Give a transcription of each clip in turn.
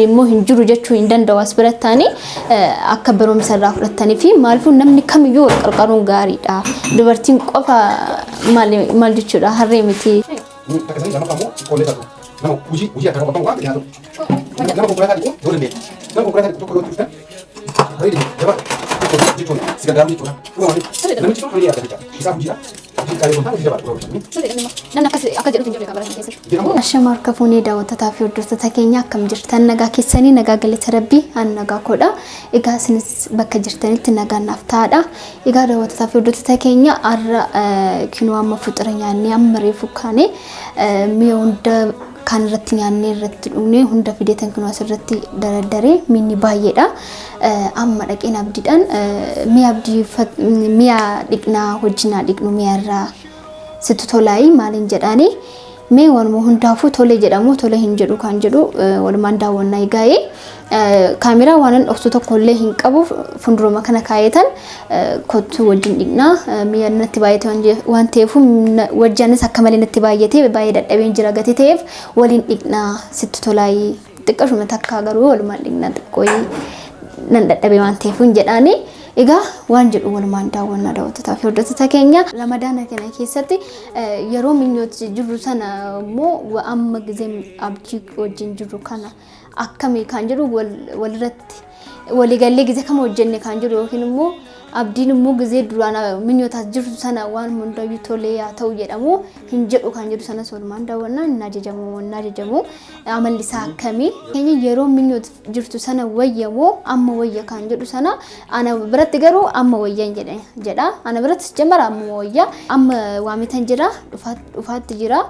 Immoo hin jiru jechuu hin danda'u as birattaani akka barumsa irraa fudhatanii fi maaliifuu namni kamiyyuu wal qarqaruun gaariidha. Dubartiin qofa maal jechuudha harree miti. Takka sanii lammaffaa immoo xiqqoollee taatu. Nama hojii akka qabu waan ta'e haa ta'u. Nama konkolaataa dhiqu yoo dandeenya. Nama konkolaataa dhiqu tokko yoo dhuftan bareeda jabaa tokko jechuun si gargaaru jechuudha. Dhuguma namichi sun hojii yaadda jecha. Isaaf hojiidha. Hojii qaalee kun hojii jabaadha. Namni akkas akka jedhutu hin jiru bara kana keessatti. Ashama harka fuunee daawwattotaa fi hordoftoota keenya, akkam jirtan? Nagaa keessanii? Nagaa galata Rabbii, an nagaa koodha. Egaa isinis bakka jirtanitti nagaan naaf ta'aadha. Egaa daawwattotaa fi hordoftoota keenya, har'a kinoo amma fuxira nyaannee amma reefu kaane mi'a hunda kan irratti nyaannee irratti dhugnee hunda fideetan kinoo asirratti daraddaree minni baay'eedha. Amma dhaqeen abdiidhaan mi'a abdii mi'a dhiqnaa hojinaa dhiqnu mi'a irraa sitti tolaayi maaliin jedhaani, mee waanuma hundaafuu tole jedhamu tole hin jedhu kan jedhu walumaan daawwannaa. Egaa'ee kaameraa waanan dhoksu tokko illee hin qabu, fuulduruma kana kaayetan kottu wajjin dhiqnaa, mi'a natti baay'ate waan ta'eef, wajjaanis akka malee natti baay'ate, baay'ee dadhabeen jira gatii ta'eef waliin dhiqnaa, sitti tolaayi, xiqqashuma takkaa garuu walumaan dhiqnaa, xiqqooyi nan dadhabe waan ta'eef hin jedhaani. Egaa waan jedhu walumaan daawwannaa daawwattotaa fi hordoftoota keenya. Ramadaana kana keessatti yeroo minyooti jirru sana immoo amma gizee abdii wajjin jirru kana akkamii kan jedhu, walirratti waliigallee gizee kama hojjenne kan jedhu, yookiin immoo abdiin immoo gizee duraan minyootaas jirtu sana waan hundayyuu tolee haa ta'u jedhamu hin jedhu kan jedhu sanas walumaan daawwannaa. Hin ajajamu, hin ajajamu, amalli isaa akkamii keenya, yeroo minyoot jirtu sana wayyamoo amma wayya kan jedhu sana, ana biratti garuu amma wayyan jedha. Ana biratti jamara amma wayya. Amma waamitan jira, dhufaatti jira,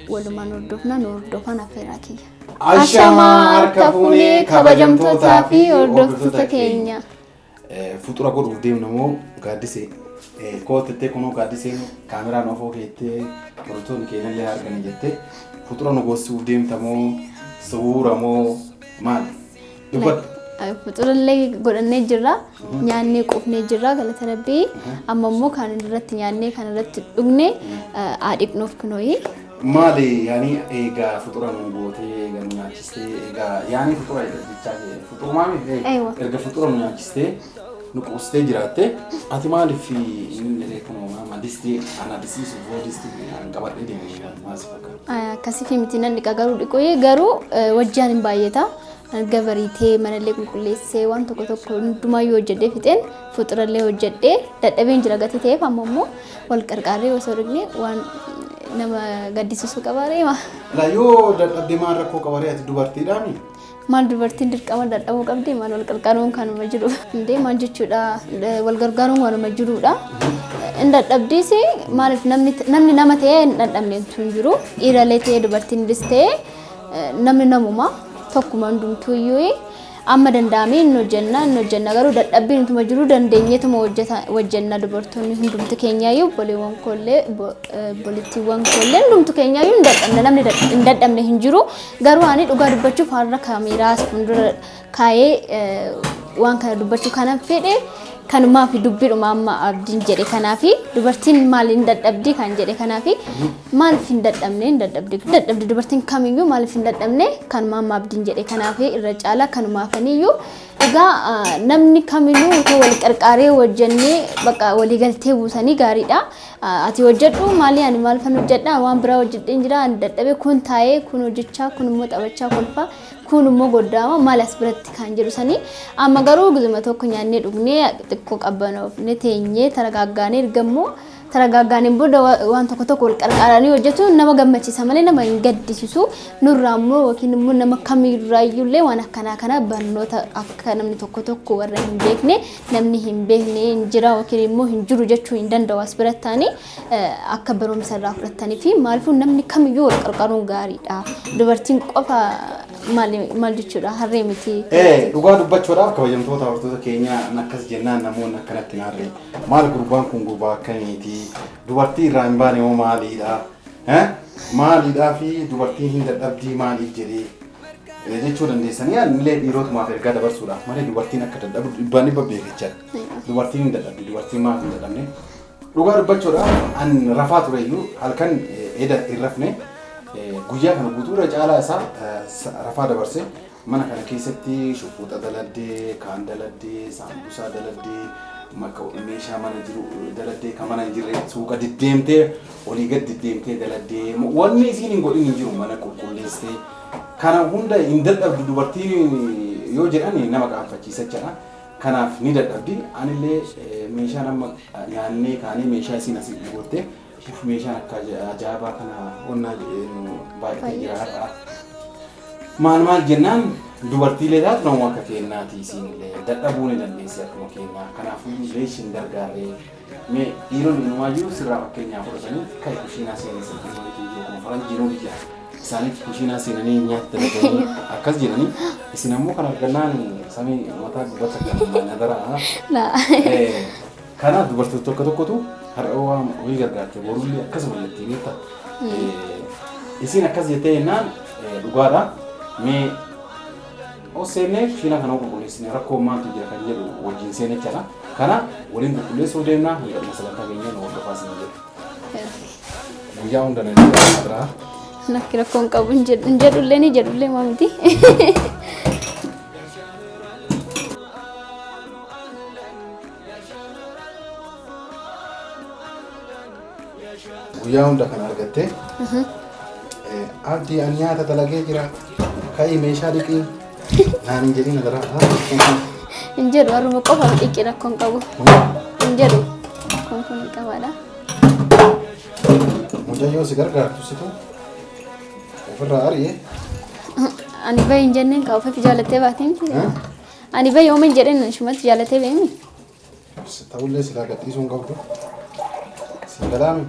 walumaan hordofna, nu hordofan affeeraa kiyya. Ashamaa harka fuunee kabajamtootaa fi hordoftoota keenya. Fuxura godhuuf deemna moo gaaddisee kootettee, kunoo gaaddiseen kaameraan ofoo keettee hordoftoonni keenyallee arganii jettee, fuxura nu goosisuuf deemta moo suura moo maali? Dubbadhu. Fuxurallee godhannee jirra. Nyaannee quufnee jirra, galata Rabbii. Amma immoo kan irratti nyaannee kan irratti dhugne haa dhiqnuuf kunooyi. Maali yaani, egaa fuxura nu gootee, egaa nu nyaachistee, egaa yaani fuxura jechaa fuxurumaa miti? Eewa. Erga fuxura nu nyaachistee nu quustee jiraatte, ati maaliif inni jedhee kunoo nama distii ana disiisuuf hoo distii an qabadhee deeme maal si fakkaata? Akkasii miti, nan dhiqa garuu, dhiquu garuu wajjaan hin baay'ata. Erga bariitee manallee qulqulleessee waan tokko tokko hundumaayyuu hojjedhee fixeen fuxurallee hojjedhee dadhabeen jira gatii ta'eef, amma immoo wal qarqaarree osoo dhiqne waan nama gaddisiisuu qaba reema. Laa, yoo dadhabdee maal rakkoo qabaree? Ati dubartiidhaami? Maal, dubartiin dirqama dadhabuu qabdi? Maal, wal qarqaaruun kanuma jiru. Indee maal jechuudha, wal gargaaruun waanuma jirudha. Hin dadhabdiis, maaliif namni nama ta'ee hin dadhabne hin jiru. Dhiirallee ta'ee dubartiinis ta'ee namni namuma tokkuma hundumtuu iyyuu. Amma danda'amee hin hojjenna garuu dadhabbiin utuma jiru dandeenyeetuma hojjenna. Dubartoonni hundumtu keenyaayyuu, obboleewwan koollee, obboleettiiwwan koollee, hundumtu keenyaayyuu hin dadhabne, namni hin dadhabne hin jiru. Garuu ani dhugaa dubbachuuf har'a kaameeraa as fuuldura kaa'ee waan kana dubbachuu kanan fedhe kanumaaf, dubbiidhuma amma abdiin jedhe kanaafi, dubartiin maal hin dadhabdi kan jedhe kanaafi. Maaliif hin dadhabne? Hin dadhabdi, dadhabdi dubartiin kamiyyuu, maaliif hin dadhabne? Kanuma amma abdiin jedhe kanaafi irra caala kanumaafaniyyuu. Egaa namni kamiyyuu otoo wal qarqaaree hojjennee bakka waliigaltee buusanii gaariidha. Ati hojjedhu maali, ani maal fan hojjedha, waan biraa hojjedheen jira, ani dadhabe, kun taa'ee kun hojjechaa, kun immoo taphachaa kolfaa, kun immoo goddaama, maal as biratti kan jedhu sanii. Amma garuu gizuma tokko nyaannee dhugnee xiqqoo qabbanoofne teenyee taragaaggaanee, erga immoo taragaaggaaniin booda waan tokko tokko wal qarqaaranii hojjetu nama gammachiisa malee nama hin gaddisiisu. Nurraa immoo yookiin immoo nama kamirraayyuullee waan akkanaa kana barnoota akka namni tokko tokko warra hin beekne, namni hin beekne hin jira yookiin immoo hin jiru jechuu hin danda'u as birattaanii akka barumsa irraa fudhatanii fi maaliifuu namni kamiyyuu wal qarqaaruun gaariidha. Dubartiin qofa maal jechuudha, harree miti. Dhugaa dubbachuudhaaf, kabajamtoota hordoftoota keenya, akkas jennaan namoonni akkanatti naarree, maal gurbaan kun, gurbaa akkamiiti, dubartii irraa hin baane moo maaliidha, maaliidhaa fi dubartiin hin dadhabdii maaliif jedhee jechuu dandeessanii. Illee dhiirotumaaf ergaa dabarsuudhaaf malee dubartiin akka dadhabdu dhibbaan dhibba beekachaa. Dubartiin hin dadhabdi, dubartiin maaf hin dadhabne? Dhugaa dubbachuudhaaf an rafaa tureyyuu halkan eda hin rafne, guyyaa kana guutuu irra caalaa isaa rafaa dabarse. Mana kana keessatti shuquuxa daladdee, kaan daladdee, saambusaa daladdee, meeshaa mana jiru daladdee, kan mana hin jirre suuqa diddeemtee, olii gad diddeemtee daladdee, wanni isiin hin godhin hin jiru, mana qulqulleessitee. Kana hunda hin dadhabdu dubartiin yoo jedhan nama qaanfachiisa jechaadha. Kanaaf ni dadhabdi. Anillee meeshaan amma nyaannee kaanee meeshaa isiin asii gootte meeshaan akka ajaa'ibaa kana onnaa baay'atee jira har'a. Maal maal jennaan, dubartiilee taatu nama akka kennaati, isiinillee dadhabuu ni dandeessi akkuma kennaa. Kanaafuu leesh hin gargaarree, mee dhiironni inumaayyuu sirraa fakkeenyaa fudhatanii kai kushiinaa seenii sirrii walitti jiru kun faranjiinuu biyya isaaniif kushiinaa seenanii nyaata dalaganii akkas jedhanii, isin ammoo kan argannaan samii mataa gubbatti akka nadaraa. Kanaaf dubartoota tokko tokkotu har'a waan wayii gargaarte borullee akkasuma jettee beektaa. Isin akkas jettee jennaan dhugaadha. Mee os seennee kushiinaa kana qulqulleessine, rakkoo maaltu jira kan jedhu wajjin seenne jechaadha. Kana waliin qulqulleessuu deemna, hanga dhuma sagantaa keenya nu hordofaa isin jedhu. Guyyaa hunda nan jedha. Nakki rakkoon qabu hin jedhullee ni jedhullee maa miti. Guyyaa hunda kana argattee, "Abdii, ani nyaata dalagee jira, ka'ii meeshaa dhiqii" naan hin jedhin adaraa. Hin jedhu, haruma qofa dhiqi, rakkoon qabu. Hin jedhu. Kun kun qabaadha. Mucayyoo si gargaartu situ ofirraa ari'e. Ani bahi hin jenneen kaa, ofiif jaalattee baatee miti. Ani bahi yooma hin jedheen, ishumatti jaalatee beemi. Ta'ullee silaa gadhiisuu hin qabdu. Si galaami.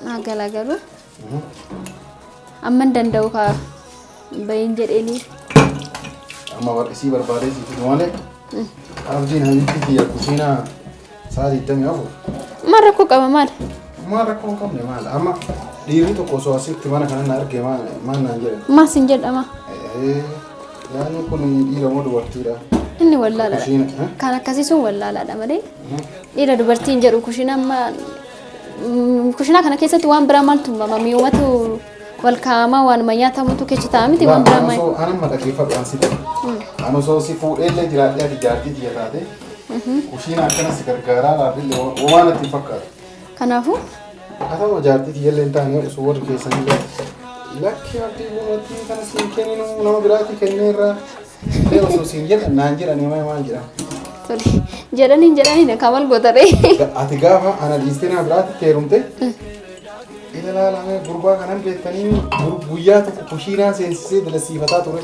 Naa gala, garuu amma hin danda'u kaa bahi hin jedheeni. Amma isii barbaadee si fidu malee. Abdiin habiibti kiyya kushiinaa sa'a 24. Maal rakkoo qaba, maal? Maal rakkoo hin qabne maal? Amma dhiirri tokko osoo asitti mana kana na arge maal naan jedhe? Maas hin jedhama. Yaani kun dhiira moo dubartiidha? Inni wallaalaadha. Kushiina. Kan akkasii sun wallaalaadha malee. Dhiira dubartii hin jedhu. Kushiina amma kushiinaa kana keessatti waan biraa maaltu uumama? Mi'oomatu wal kaa'amaa, waanuma nyaatamutu keessa ta'a miti, waan biraa maal? Osoo anamma dhaggeeffadhu an sitti. An osoo si fuudheellee jiraadhee ati jaartii tiyya taate, kushiina akkana si gargaaraa laafillee waan natti hin fakkaatu. Kanaafuu Haa ta'u, jaartii tiyyallee hin taane, osoo warri keessanillee "Lakki, abdii bunatti kana siin kenninu, nama biraatii kenneerra" illee osoo siin jedhan naan jedhanii maal jedhan? Tole, jedhaniin jedhaniin kamal gootaree. Ati gaafa ana dhiistee nama biraatti heerumte, ila laalame gurbaa kanan beektanii guyyaa tokko kushiinaa seensisee dalasiifataa ture.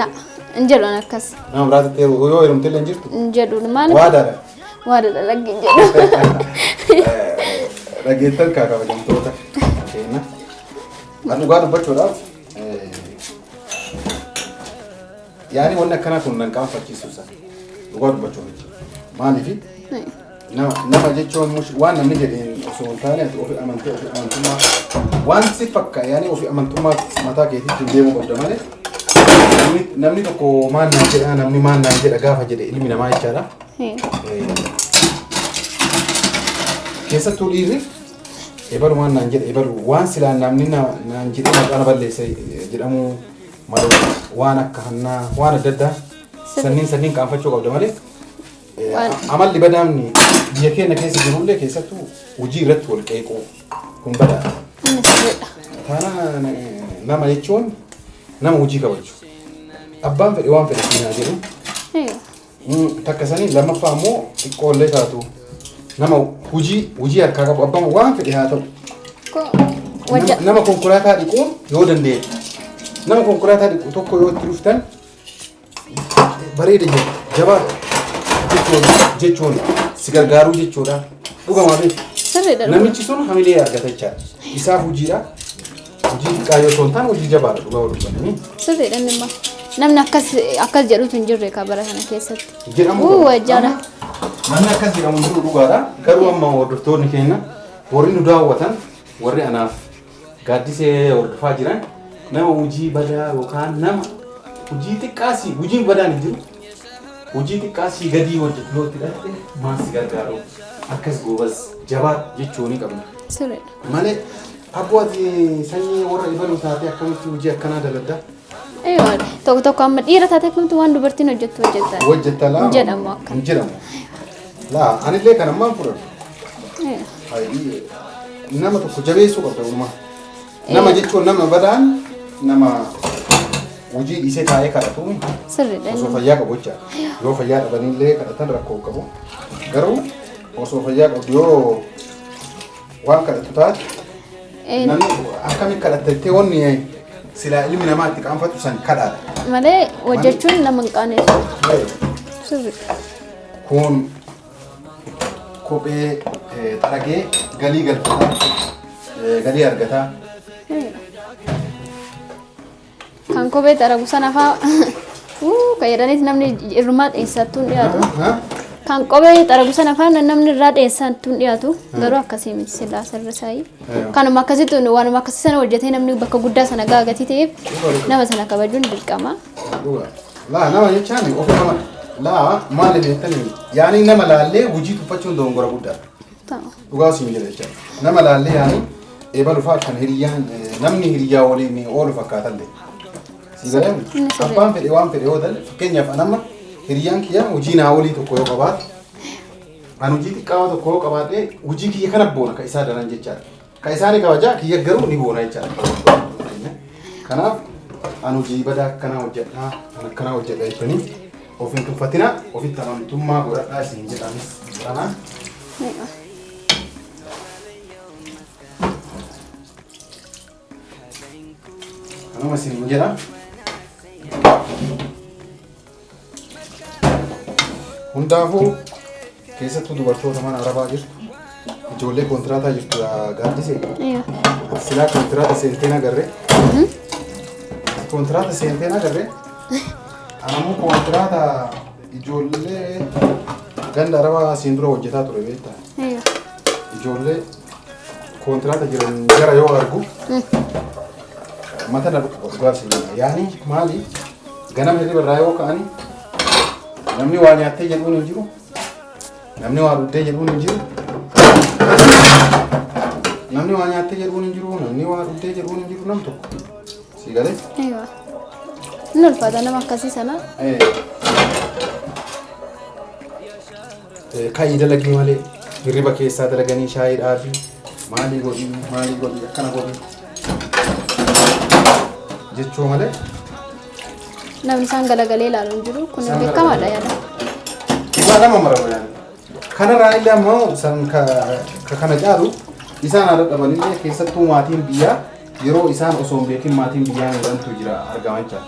La, hin jedhu an akkas. Nama biraatti heeru yoo heerumte illee hin jirtu. Hin jedhu maal? Waadaadha. Waadaadha, lakki, hin jedhu. Dhageettan kaa, kabajamtoota keenya. An dhugaa dubbachuudhaaf, yaani wanni akkanaa kun nan qaanfachiisu sana. Dhugaa dubbachuuf jecha. Maaliifi, nama jechuun waan namni jedheen osoo hin taane, ati ofi amantee, ofi amantummaa waan si fakka, yaani ofi amantummaa mataa keetiitti deemuu qabda malee, namni tokko maal naan jedha, namni maal naan jedha gaafa jedhe ilmi namaa jechaadha. Keessattuu dhiirri ebalu maal naan jedha, ebalu waan silaa namni naan jedhee maqaa na balleessa jedhamuu malu, waan akka hannaa, waan adda addaa sanniin sanniin qaanfachuu qabda malee, amalli badaamni biyya keenya keessa jirullee, keessattuu hojii irratti wal qeequu kun badaadha. Inni sirriidha. Taanaan nama jechuun nama hojii kabaju. Abbaan fedhe waan fedhe siinaa jedhu. Takka sanii, lammaffaa immoo xiqqoollee taatu nama hojii harkaa qabu, abbaan waan fedhe haa ta'u. Nama konkolaataa dhiquun yoo danda'e, nama konkolaataa dhiqu tokko yoo itti dhuftan, "Bareeda jira, jabaadha" jechuun si gargaaruu jechuudha. Dhugamaa beeku. Sirriidha. Namichi sun hamilee argata jechaadha. Isaaf hojiidha. Hojii xiqqaa yoo ta'u hin taane, hojii jabaadha dhugaa dubbatanii. Sirriidha inni immoo. Namni akkas akkas jedhutu hin jirre ka bara kana keessatti. Jedhamu. Uu, wajjaadha. Namni akkas jedhamu hin jiru, dhugaadha. Garuu amma hordoftoonni keenya warri nu daawwatan, warri anaaf gaaddisee hordofaa jiran, nama hojii badaa yookaan nama hojii xiqqaasii, hojiin badaan hin jiru. Hojii xiqqaasii gadii hojjetu yoo itti dhatte, maal si gargaaru, akkas goobaz jabaa jechuu ni qabna. Sirriidha. Malee abboo, ati sanyii warra ibaluu taatee akkamitti hojii akkanaa dalagda? Eeywa, tokko tokko amma dhiira taate akkamitti waan dubartiin hojjettu hojjetta. Hojjetta laa. Hin jedhamu akka. Hin jedhamu. Laa anillee kan ammaan fudhadhu. Eeywa. Hayi, nama tokko jabeessuu qabda uumaa. Nama jechuun nama badaan nama hojii dhiisee taa'ee kadhatu Sirriidha osoo inni. fayyaa qabu jecha. Yoo fayyaa dhabanillee kadhatan rakkoo hin qabu. Garuu osoo fayyaa qabdu yoo waan kadhatu taate namni akkamiin kadhatta jettee wanni silaa ilmi namaa itti qaanfatu san kadhaadha. Malee hojjechuun nama hin qaanessu. Sirri. Kun kophee xaragee galii galfataa galii argataa. Kan kophee xaragu sana faa kan jedhanis namni irrumaa dheessattuun dhiyaatu. Kan kophee xaragu sana faa namni irraa dheessattuun dhiyaatu garuu akkasii miti silaa sirri saayii. Kanuma akkasitti waanuma akkasii sana hojjetee namni bakka guddaa sana gahaa gatii ta'eef nama sana kabajuun dirqama. Laa nama jechaan ofi nama laa maali beektanii yaani nama laallee hojii tuffachuun dogongora guddaadha. Dhugaa siin jedha jecha. Nama laallee yaani eebalu fa'aa kan hiriyyaan namni hiriyyaa waliin oolu fakkaatallee. Si galee abbaan fedhe waan fedhe yoo ta'e fakkeenyaaf an amma hiriyyaan kiyya hojii naa olii tokko yoo qabaate an hojii xiqqaa tokko yoo qabaadhe hojii kiyya kana boona ka isaa daran jechaadha. Ka isaa ni kabajaa kiyya garuu ni boona jechaadha. Kanaaf an hojii badaa akkanaa hojjedhaa an akkanaa hojjedha jettanii of hin tuffatina ofitti amantummaa godhadhaa isin jedhanis jedhama. Kanuma isin jedha. Hundaafuu keessattuu dubartoota mana arabaa jirtu ijoollee kontiraataa jirtu gaaddise. Silaa kontiraata seenteen agarre. Kontiraata seenteen agarre. Anammoo kontiraata ijoollee ganda arabaa siin dura hojjetaa ture beektaa. Ijoollee kontiraata jiran jara yoo argu mata na dhukkuba dhugaa siin jedha. Yaani maali ganama hirriba irraa yoo ka'ani namni waa nyaattee jedhuun hin jiru. Namni waa dhugdee jedhuun hin jiru. Namni waa nyaattee jedhuun hin jiru. Namni waa dhugdee jedhuun hin jiru nam tokko. Sii galee? Eewa. Inni ulfaata nama akkasii sana. Ka'ii dalagii malee hirriba keessaa dalaganii shaayii dhaabii maalii godhii maalii godhii akkana godhii jechuu malee. Namni isaan galagalee ilaalu hin jiru. Kun Isaan beekamaadha galagalee. yaada. Dhugaa nama maramu yaani. Kanarraa illee ammoo san ka ka kana caalu isaan haadha dhabanillee keessattuu maatiin biyyaa yeroo isaan osoo hin beekin maatiin biyyaa miidhamtu jira argama jechaadha.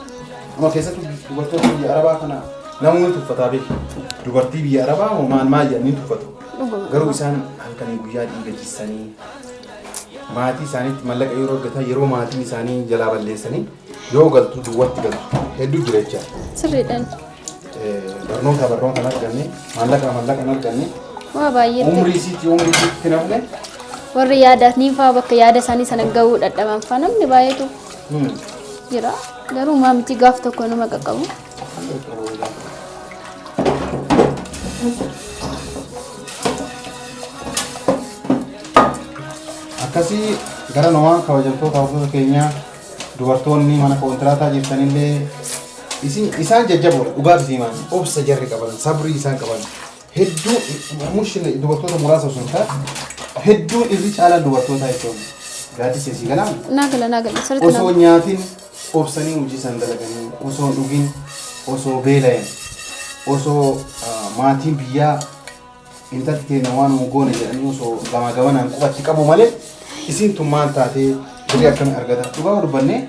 Amma keessattuu dubartoota biyya Arabaa kana namoonni tuffataa beeku. Dubartii biyya Arabaa moo maal maal jedhanii tuffatu. Dhuguma. Garuu isaan halkanii guyyaa dhiiga jissanii maatii isaaniitti mallaqa yeroo argatan yeroo maatiin isaanii jalaa balleessanii yoo galtu duwwatti galtu hedduu jira jechaadha. Sirriidhaan. Barnoota barnoota hin arganne maallaqa maallaqa hin arganne Waa baay'eetti. umrii isiitti umrii isiitti hin hafne. Warri yaadaaf ni fa'aa bakka yaada isaanii sana gahuu dadhaban fa'aa namni baay'eetu jira. Garuu maa miti gaaf tokko nama qaqqabu. Akkasii gara namaa kabajamtoota hordoftoota keenyaa dubartoonni mana koontiraataa jirtanillee isin isaan jajjaboodha dhugaaf isin himan obsa jarri qaban sabrii isaan qaban hedduu mushina dubartoota muraasa osoo hin taane hedduu irri caalaan dubartoota jechuun gaaddisee si galaa. Naa gala naa gala sirriitti Osoo naa nyaatin obsanii hojii san dalaganii osoo hin dhugin osoo beela'in osoo maatiin biyyaa intalti teenya waan nu goone jedhanii osoo gamaa gamanaan qubatti qabu malee isiin tun maal taatee birrii akkamii argata dhugaa dubbannee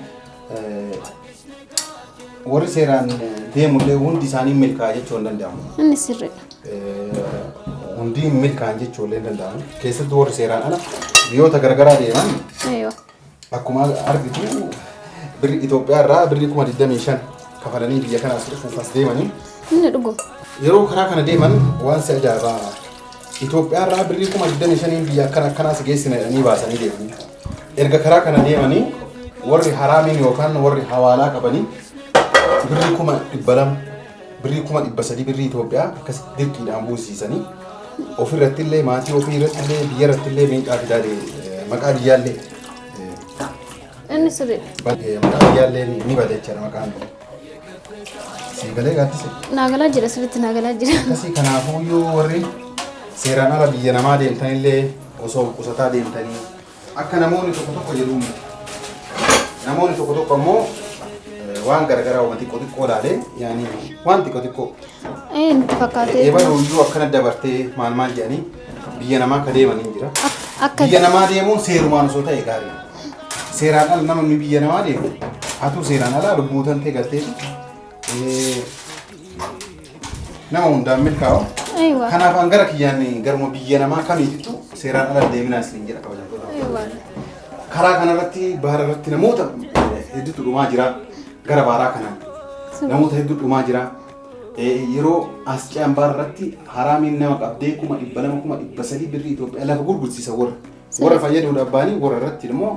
warri seeraan deemullee hundi isaanii milkaa'a jechuu hin danda'amu. Inni sirriidha. Hundi milkaa'an jechuu illee hin danda'amu. Keessattuu warri seeraan ala biyyoota garagaraa deeman akkuma argitu birri Itoophiyaa irraa birrii 25,000 kafalanii biyya kana as dhufuuf as deemanii. Inni dhuguma. Yeroo karaa kana deeman waan si ajaa'ibaa Itoophiyaa irraa birrii 25,000 biyya akkana akkanaa si geessina jedhanii baasanii deemanii. Erga karaa kana deemanii warri haraamiin yookaan warri hawaalaa qabanii birrii 200,000 birrii 300,000 birrii Itoophiyaa akkas dirqiidhaan buusiisanii ofirratti illee maatii ofii irratti illee biyya irratti illee miidhaa fidaa maqaa biyyaallee Inni sirriidha. Maqaan biyyaallee ni bada jechaadha maqaan. Sii galee gaaddise. Naagalaa jira, sirriitti naagalaa jira. Akkasii kanaafuyyuu warri seeraan ala biyya namaa deemtanillee osoo qusataa deemtanii akka namoonni tokko tokko jedhu miti. Namoonni tokko tokko ammoo waan garagaraa waan xiqqoo xiqqoo ilaalee yaani waan xiqqoo xiqqoo Nutti fakkaatee. Ebaluuyyuu akkana dabartee maal maal jedhanii biyya namaa akka deeman hin jira. Akka Biyya namaa deemuun seerumaan osoo ta'e gaariidha. Seeraan ala namni biyya namaa deemu atuu seeraan alaa lubbuu tantee galtee nama hundaan milkaa'u. Aywa. Kanaaf an gara kiyyaan garuma biyya namaa kamiitittu seeraan ala deeminaa isin jedha kabajamtoota. Aywa. Karaa kanarratti baara irratti namoota hedduutu dhumaa jira. Gara baaraa kanaan namoota hedduu dhumaa jira. Yeroo as ce'an baara irratti haraamiin nama qabdee 200,000 300,000 birrii Itoophiyaa lafa gurgursiisa warra. Warra fayyaduudhaaf ba'anii warra irratti immoo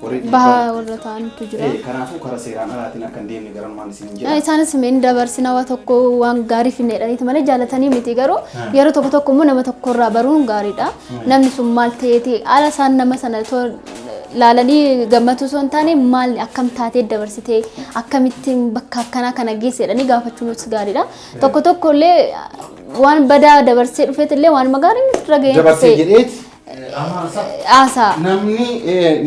warri dhiibbaa. Bahaa warra ta'antu jira. Kanaafuu karaa seeraan alaatiin akka hin deemne garanumaan isin jedha. Isaanis hin dabarsina waa tokko waan gaarii finne jedhaniiti malee jaalatanii miti, garuu yeroo tokko tokko immoo nama tokkorraa baruun gaariidha. Namni sun maal ta'eeti haala isaan nama sana laalanii gammachuu osoo hin taane maal akkam taatee dabarsitee akkamittiin bakka akkanaa kana geesse jedhanii gaafachuunis gaariidha. Tokko tokko illee waan badaa dabarsee dhufeet illee waan gaariin irra gahee Dabarsee dhufe jedheeti. haasaa. Namni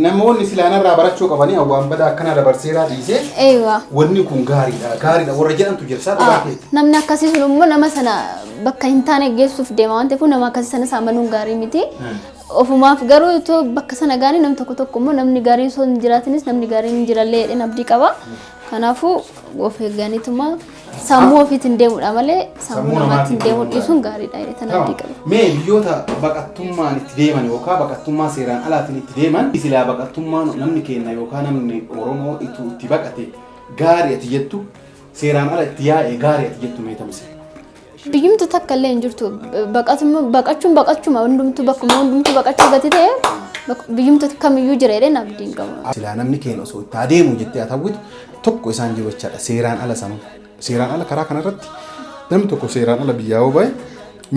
namoonni silaanarraa barachuu qabanii waan badaa akkana dabarseeraa dhiisee Eeyyaa. wanni kun gaariidha gaariidha warra jedhantu jira isaa dhugaa keeti. Namni akkasii sun immoo nama sana bakka hin taane geessuuf deema waan ta'eef nama akkasii sanas amanuun gaarii miti. Ofumaaf garuu itoo bakka sana gaarii namni tokko tokko immoo namni gaariin osoo hin jiraatinis namni gaariin hin jirallee jedheen abdii qaba. Kanaafuu of eegganituma sammuu ofiitiin deemuudha malee sammuu namaatiin deemuu dhiisuun gaariidha jedhee abdii qaba. Mee biyyoota baqattummaan itti deeman yookaan baqattummaa seeraan alaatiin itti deeman silaa baqattummaan namni keenya yookaan namni Oromoo itti baqate gaarii ati jettu seeraan ala itti yaa'e gaarii ati jettu mee tamise? Biyyumti takka illee hin jirtu. Baqachuun baqachuma, hundumtuu bakkuma hundumtuu baqachuu gati ta'e biyyumti kamiyyuu jira jedheen abdiin qaba. Silaa namni keenya osoo itti adeemu jettee ati hawwitu tokko isaan jiru jechaadha seeraan ala sanuu. Seeraan ala karaa kanarratti namni tokko seeraan ala biyyaa yoo bahe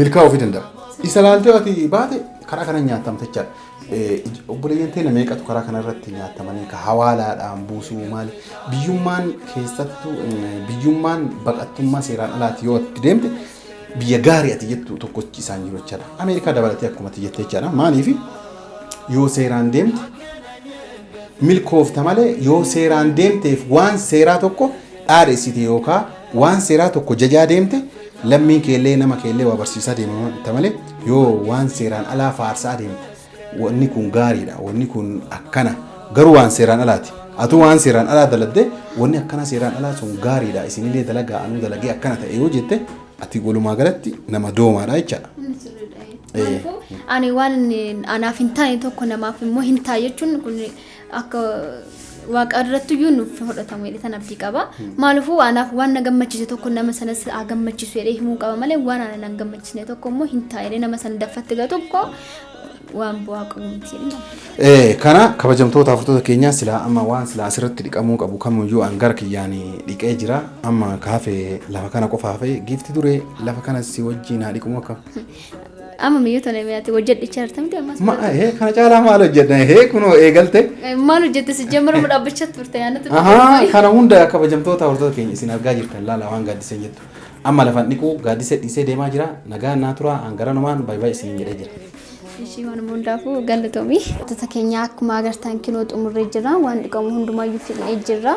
milkaa'uu ofii danda'a. Isa laaltee ati baate karaa kana nyaatamta jechaadha. Obboleeyyan teenya meeqatu karaa kanarratti nyaatamanii ka hawaalaadhaan buusuu maali? Biyyummaan keessattuu biyyummaan baqattummaa seeraan alaati yoo itti deemte biyya gaarii ati jettu tokkochi isaan jiru jechaadha. Ameerikaa dabalatee akkuma ati jette jechaadha. Maaliif yoo seeraan deemte milkoofta malee yoo seeraan deemteef waan seeraa tokko dhaadheessite yookaan waan seeraa tokko jajaa deemte lammiin keellee nama keellee waa barsiisaa deemta malee yoo waan seeraan alaa faarsaa deemte wanni kun gaariidha, wanni kun akkana, garuu waan seeraan alaati. Atu waan seeraan alaa daladde wanni akkana seeraan alaa sun gaariidha, isinillee dalagaa, anuu dalagee akkana ta'e yoo jette ati walumaa galatti nama doomaadha jechaadha. Ani waan anaaf hin taane tokko namaaf immoo hin ta'a jechuun kun akka waaqa irratti iyyuu nuuf fudhatamu jedhee tan abdii qaba. Maaliifuu anaaf waan na gammachiise tokko nama sanas haa gammachiisu jedhee himuu qaba malee waan ana na hin gammachiisne tokko immoo hin ta'a jedhee nama sana daffatti gatu tokko waan bu'aa qabu miti jedhee. Kana kabajamtoota hordoftoota keenyaa, silaa amma waan silaa asirratti dhiqamuu qabu kamiyyuu an gara kiyyaan dhiqee jira. Amma kaafee lafa kana qofa hafee giifti duree lafa kana si wajjin haa dhiqamu akka. Amma miyyoo tana mi'aati hojjedhichaa jirta miti ammas. Ma kana caalaa maal hojjedha? Kunoo eegalte. Maal hojjette si jammaruma dhaabbachaa turte yaadatu. Ahaa, kana hunda kabajamtoota hordoftoota keenya isin argaa jirtan, laala waan gaaddiseen jettu. Amma lafan dhiquu gaaddisee dhiisee deemaa jira. Nagaan naa tura, an gara numaan bye bye isiniin jedhee jira. Ishii waan hundaafuu galatoomii. Wantoota keenya akkuma agartan kinoo xumurree jira. Waan dhiqamu hundumaayyuu fixnee jirra.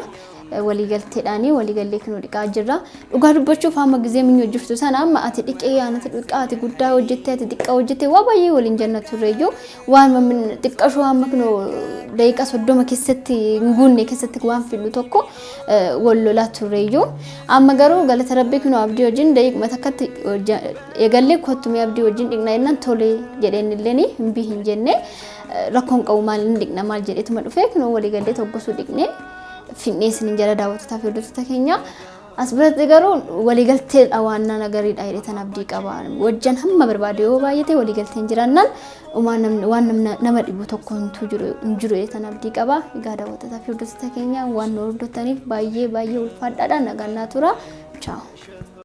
Waliigalteedhaanii waliigallee kinoo dhiqaa jirra. Dhugaa dubbachuuf hamma gizee minyoo jirtu sana amma ati dhiqee ati dhiqaa, ati guddaa hojjettee, ati xiqqaa hojjettee waa baay'ee waliin jenna turreeyyuu waan xiqqashoo hamma kinoo daqiiqaa 30 keessatti hin guunne keessatti waan fidnu tokko wal lolaa turreeyyuu. Amma garuu galata rabbii kinoo abdii wajjin daqiiquma takkatti eegallee, kottumee abdii wajjin dhiqna jennaan tolee jedheen illee hin bii hin jenne, rakkoon qabu maal hin dhiqna maal jedheetuma dhufee kinoo waliigallee tokkosuu dhiqnee finnee isinin jala daawwattotaa fi hordoftoota keenya. As biratti garuu waliigalteedha waan nagariidha jedhee tan abdii qaba. Wajjan hamma barbaade yoo baay'ate waliigalteen jiraannaan waan nama dhibu tokko hin jiru jedhee tan abdii qaba. Egaa daawwattotaa fi hordoftoota keenya waan nu hordoftaniif baay'ee baay'ee ulfaadhaadha. Nagaan naa tura. Ciao.